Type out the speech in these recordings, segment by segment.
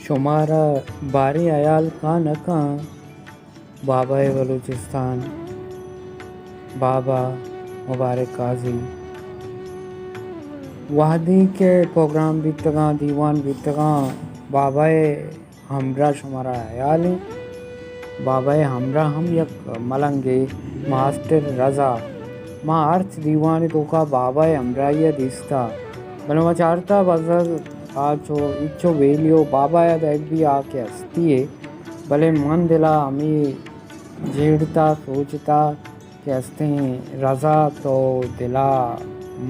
شمارا باریں ہیال کاں نہ کاں، بابائے بلوچستان، بابا مبارک قاضی، وہدے کہ پروگرام بیتگاں، دیوان بیتگاں، بابائے ہمراہ شمارا ہیال ایں۔ بابائے ہمراہ ہم یک ملنگے، ماسٹر رضا۔ ما ہرچ دیوانے توکا بابائے ہمراہی ءَ دیستا، بلے ما چارتا بزگ آ چو ہچو ویلیو بابائے ءَ دئیگ بی آ کہ ہستی ئے، بلے من دلا ہمے جیڑتا سوچتا کہ استیں رضا تو دلا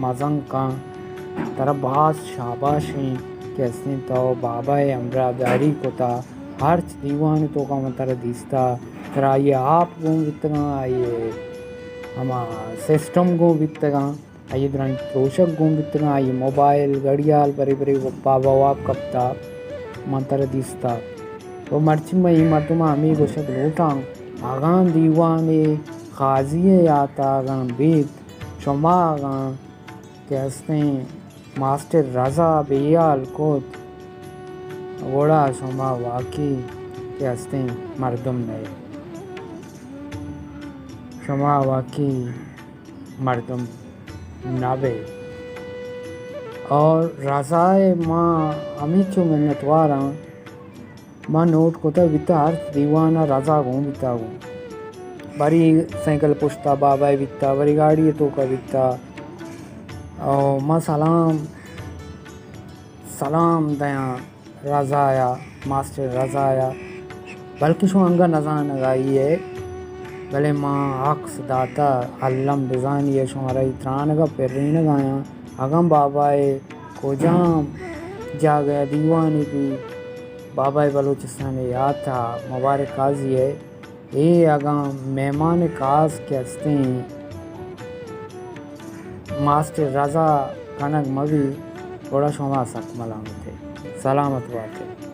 مزن کن، ترا باز شاباش ایں کہ استیں تو بابائے ہمراہداری کتا، ہرچ دیوان توکا من ترا دیستا، ترا آئی آپ گون بیتگاں، آئی ہما سسٹم گون بیتگاں، آئی درنت پروشگ گون بیتگاں، آئی موبائل، گڑیال، برے برے بابا واب کپتا، من ترا دیستا۔ و مرچی من اے مردماں ہمے گوشگ لوٹاں، اگاں دیوانے قاضی ءِ یاتا اگاں بیت، شما اگاں کہ استیں ماسٹر رضا بے ہیال کت، گڑا شما واقعی کہ استیں مردم نہ ئے۔ شما واقعی مردم نہ بئے۔ اور رضا ءِ ما ہمینچو منتواراں۔ ما نوٹ کتگ بیتا، ہرچ دیوان ءَ رضا گون بیتا گوں۔ بری سائیکل پشتا بابائے بیتا، بری گاڑی توکا بیتا۔ او ما سلام، سلام دیاں رضا یا، ماسٹر رضا یا۔ بلکہ شما انگا نزانگائی ئے، بلے ما عکس داتا الم بزانی ئے، شمارا ای ترانگا پرینگایاں۔ اگاں بابائے کجام جاگہ دیوانے بی، بابائے بلوچستان ءِ یاتا مبارک قاضی ءِ، اے اگاں مہمان خاص کہ استیں ماسٹر رضا کنگ مبی، گڑا شما سک ملامت ئے۔ سلامت بات ئے۔